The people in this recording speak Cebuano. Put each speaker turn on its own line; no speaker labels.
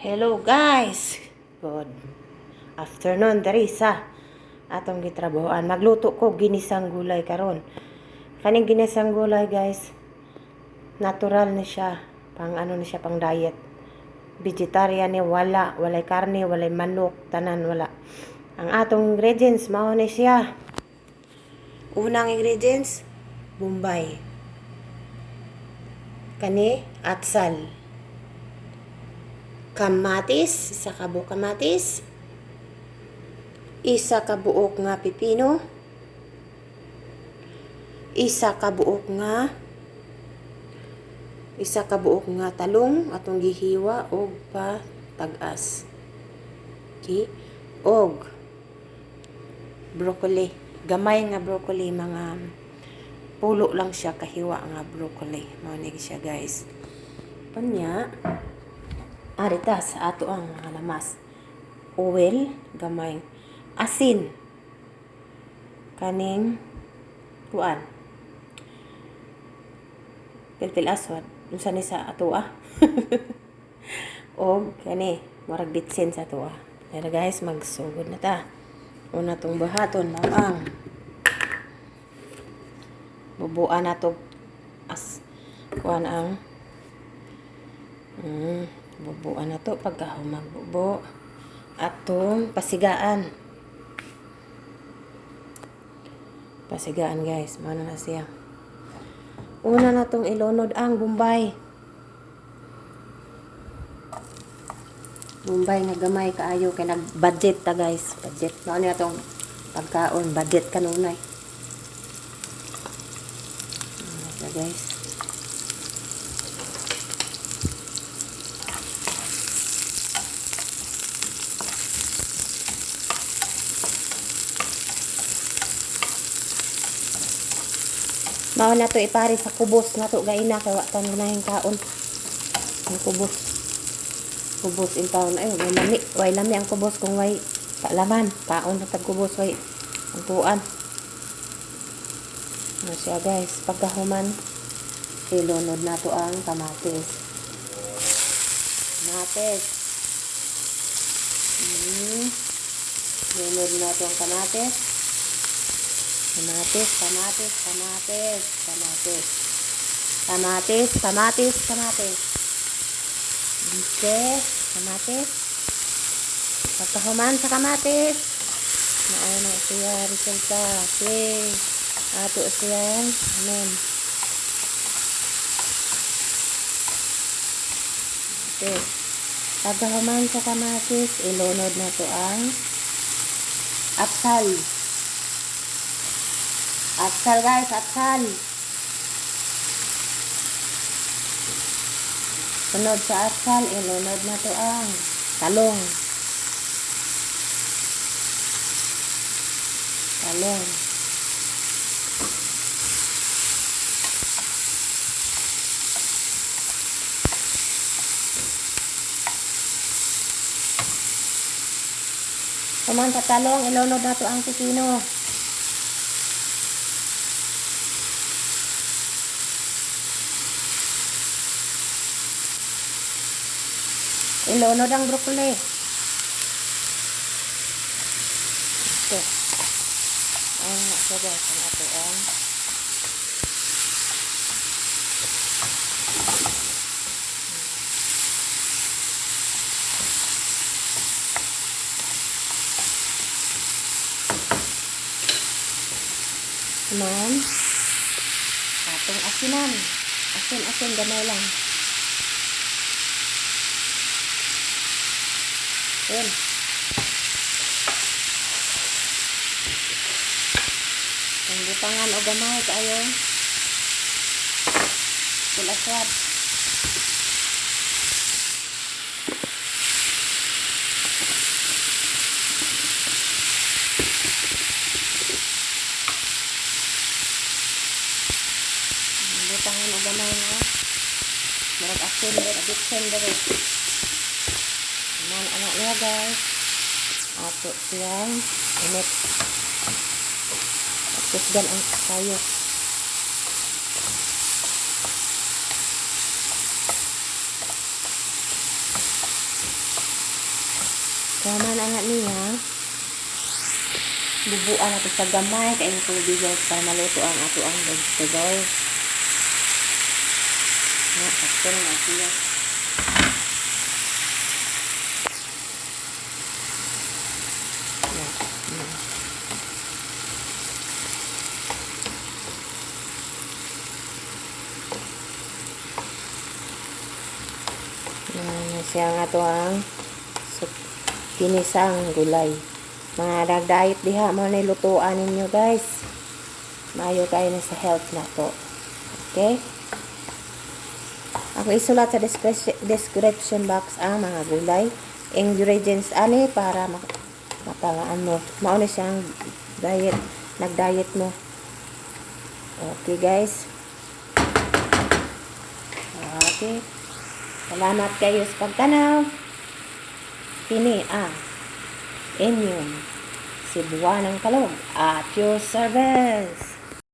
Hello guys. Good afternoon diri sa atong gitrabahoan. Magluto ko ginisang gulay karon. Kaning ginisang gulay, guys, natural ni siya. Pang ano ni siya, pang diet. Vegetarian ni, wala, walay karne, walay manok, tanan wala. Ang atong ingredients mao ni siya. Unang ingredients, bombay. Kani atsal. Kamatis, isa ka buok kamatis, isa ka buok nga pipino, isa ka buok nga talong atong gihiwa og patag-as. Okay? Og broccoli, gamay nga broccoli, mga pulo lang siya kahiwa nga broccoli. Mao ni siya, guys. Unya, arita sa ato ang mga lamas. Oil, gamay. Asin. Kaning kuan. Pilpil aswad. Unsa ni sa ato ah? Og kani, murag bitsin sa ato ah. Pero guys, magsugod na ta. Una tong buhaton mao ang bubuan nato as kuan ang bubuan na to. Pagka magbubo, atong pasigaan, pasigaan, guys. Mao na siya. Una na tong ilunod ang bombay, bombay nga gamay kaayo kay nag budget ta, guys, budget. Mao ni atong pagkaon, budget kanunay. Ano siya, guys? Mao na to ipari sa kubos na to gaina kay wa tan ganahing kaon. Ang kubos. Kubos in town ay way lami, way lami ang kubos kung way laman. Kaon na tag kubos, way ang kuan. Ano siya, guys, pagkahuman, ilunod na to ang kamatis. Kamatis. Lunod na to ang kamatis. Kamatis, kamatis, kamatis, kamatis. Kamatis, kamatis, kamatis. Okay, kamatis. Pagkahuman sa kamatis, mao na siya resulta. Okay. Ato siya. Amen. Okay. Pagkahuman sa kamatis, ilunod na to ang atsal. Atsal, guys, atsal. Sunod sa atsal, ilunod na to ang talong. Talong. Human sa talong, ilunod na to ang pipino. Ilunod ang broccoli. Ito. Ang ito, guys, ang ato ang Naman, atong asinan. Asin, asin, gamay lang. Ayan. Ang butangan o gamay kaayo. Pilaswad. Butangan o gamay nga. Murag asin dere, bitsin dere. Man anak niya, guys. Ato siyang i-mix. Kusgan ang kayo. Kuman ana niya. Bubuan nato sa gamay kaayong tubig, guys, para maluto ang ato ang vegetables. Na, sakto na siya. Yeah. Siya nga to ang ginisang gulay. Mga nag-diet diha, mao na lutuan ninyo, guys. Maayo kayo na sa health na to. Okay? Ako isulat sa description box ang mga gulay. Ingredients ani para matalaan mo. Mao na siyang diet. Nag-diet mo. Okay, guys. Okay. Salamat kayo sa pagtanaw. Kini ang inyong Cebuanang Kalog at your service.